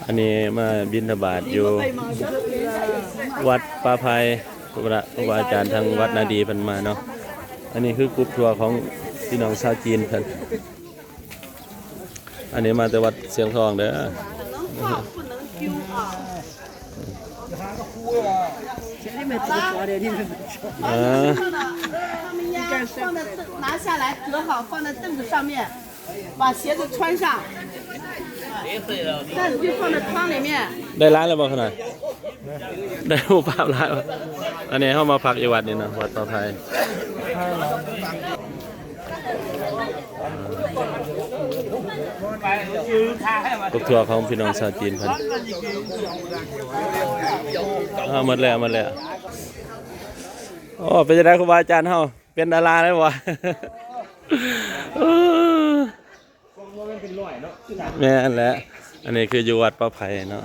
ອັນນີ້ມາບິນທະບາດຢູ່ວັດປ່າໄຜ່ ຄຮູບາອາຈານທາງວັດນາດີເພິ່ນມາເນາະ. ອັນນີ້ຄືກຣຸບທົວຂອງພີ່ນ້ອງຊາວຈີນເພິ່ນ. ອັນນີ້ມາແຕ່ວັດຊຽງທອງເດີ. ເອີ 放的拿下来折好，放在凳子上面，把鞋子穿上，袋子就放在汤里面。 ໄດ້ຫຼາຍແລ້ວບໍ່ຂະໜາດ ໄດ້ຮູບພາບຫຼາຍວະ. ອັນນີ້ເຮົາມາພັກຢູ່ວັດນີ້ເນາະ ວັດປ່າໄຜ່. ຄອບຄົວຂອງພີ່ນ້ອງຊາວຈີນເພິ່ນ. ເອົາໝົດແລ້ວ ໝົດແລ້ວ. ໂອ້ ເປັນຈັ່ງໃດຄູບາອາຈານເຮົາ ເປັນດາລາແລ້ວບໍ່? ແມ່ນແຫຼະ. ອັນນີ້ຄືຢູ່ວັດປ່າໄຜ່ເນາະ.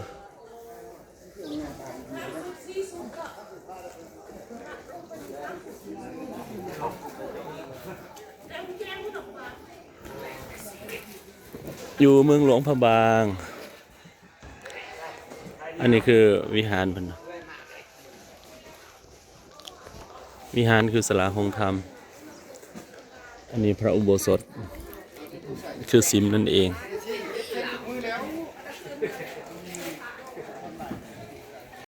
ຢູ່ເມືອງຫຼວງພະບາງ. ອັນນີ້ຄືວິຫານເພິ່ນ. ວິຫານຄືສາລາໂຮງທຳ. ອັນນີ້ພະອຸໂບສົດ ຄືສິມນັ້ນເອງ.